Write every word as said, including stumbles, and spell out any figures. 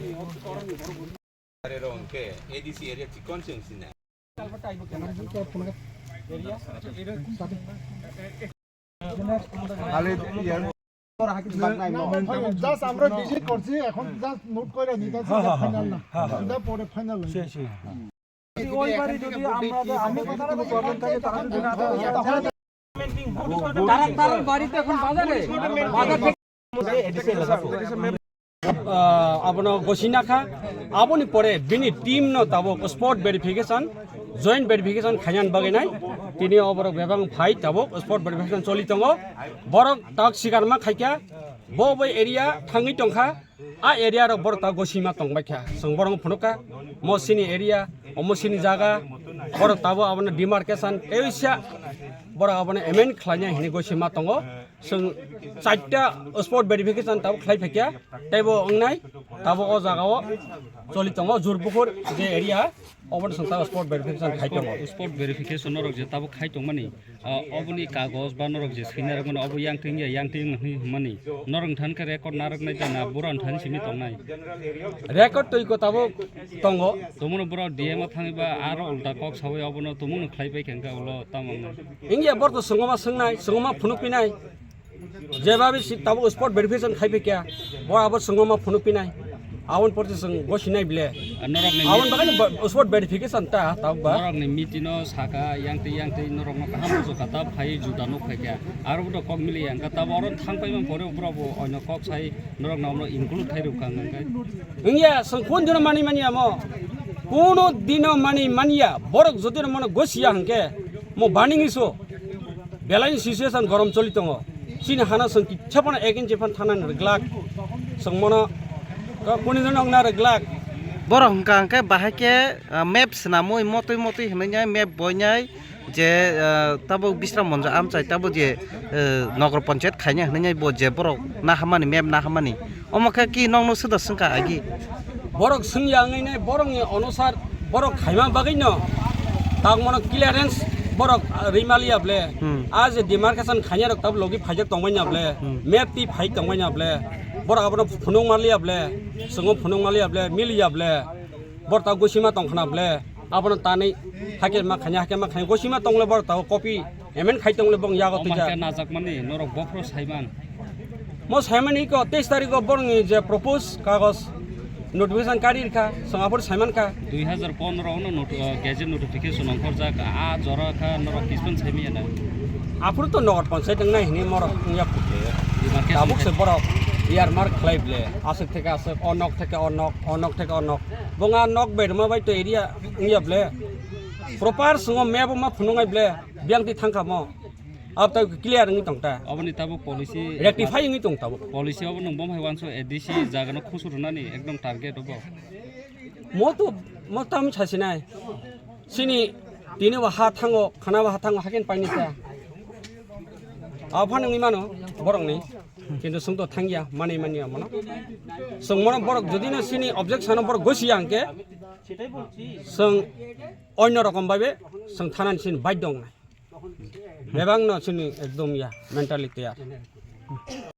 Are ro hwnkhe A D C area chikon se wngsinai. Just আমরা ভিজিট করছি, এখন just note করে নিতে আছে, এটা ফাইনাল না। এটা পরে ফাইনাল হয়ে যাবে। ওই বাড়ি যদি আমরা, আমি যদি কোনো প্রবলেম থাকে, তারা যদি না থাকে, তারা তারা বাড়িতে এখন বাজারে, বাজার থেকে, আহ, abono gosina kha, aboni pore bini team no tabuk spot verification, joint verification khainani bagwi nai, tini oborok bebak phai tabuk spot verification choli tongo, borok tak sikarma khaikha, bo bai area thangwi tongkha. A area rok borok ta gosima tongbai kha. Chwng borok phunukha, mo sini area, omo sini jaga, borok tabo abono demarcation teisa borok abono amend khlaina hini gosima tongo. Chwng chaita spot verification tabo khlai phaikha, teibo wngnai, tabo o jaga o choli tongo Jurpukhur je area. Obo ni song tabo spot verification khai tongo. Spot verification norok je tabo khai tongmani, ah, oboni kagoj ba norok je swina rwmani obo yang twi wngya, yang twi wngya hwnwi hwnmani. Norok wngkha khe record narwknai da na bura wngkha simi tongnai? Record twi ko tabo tongo. Tomono bura D M o thangwi ba aro ulta kok sawi obono tomono khlai pai khe wngkha ulo tamo wngnai. Wngya borok to swngoma swngnai, swngoma phunuk pinai. Jeba bi si tabuk spot verification khai phaikha, bo abo swngoma phunuk pinai. Aboni porti swng gosinai ble. Norokni aboni bagwi bo-, spot verification ta tabuk ba. Norokni meeting o saka, yang twi, yang twi norokno kaham bujo kata phai juda nuk phaikha. Aro bo kok mili yang kata bo oro thang paimani pore borok bo oino kok sai norokno omo include khai rwkha hwnkhai. Wngya, swng kun dino mani mani amo. Kuno dino mani manya. Borok jodi no mano gosiya hwnkhe mo baning iso. Belai ni situation gorom choli tongo. Chini hana chwng kitsa phano ek inchi phan thanani rwglak. Chwng mono kuni jano wngna rwglak. Borok hwnkha hwnkhe bahai khe, ah, map swnamwi motwi motwi hwnwi nai map boinai je, ah, tabuk Bisram Monjo amchai tabuk je, ah, Nogor Panchayat khaina hwnwi nai bo je borok nahamani map nahamani. Omo khe ki nokno swda swngkha agi? Borok swngya wngwi nai borokni onusar borok khaima bagwino tangmano clearance borok, ah, rwimaliya ble. Hmm. A je demarcation khainarok tab logi phaijak tongmani ble. Hmm. Map twi phai tongmani ble. Borok abono phunuk maliya ble. Chwngno phunuk maliya ble. Miliya ble. Borok ta gosima tongkhna ble. Abono tanwi hakhe ma khaina, hakhe ma khaina. Gosima tongle borok ta copy. Amen khai tongle bong yago twi. Omo khe najakmani norok bophro saiman. Mo saimani ko teis tarikh o borokni je propose kagos notification kari rikha, chwng aphuru saimankha. Dui hazar pondro ono not-, o, gazette notification ongkhorjak, a jora kha norok kispan saimaya na. Aphuru to Nogor Panchayat wngnai hwnwi morok wngya phuti. Demarcation tabuk se khe borok earmark khlai ble, aswk theke aswk, o nok theke o nok, o nok theke o nok. Bong a nok bai rwma bai to area wngya ble. Proper chwng o map o ma phunuknai ble, biyang twi thangkha mo. Ab ta clear wngwi tong ta. Oboni tabuk policy rectify wngwi tong tabuk. Policy obo nwng bomhai uansuk A D C jaga no khusur rwnani ekdom target obo. Mo to, mo tam sasinai. Sini tini bo ha thango, khana bo ha thango, hakin paini ta. Aphano wngwi mano borokni. Kintu chwng to thangya, mani mani amono. Chwng mono borok jodi no sini objection o borok gosi ya hwnkhe, chwng onno rokom bai be chwng thanani sini baidho wngnai. Bebak no chini ekdom ya mentally tiyar.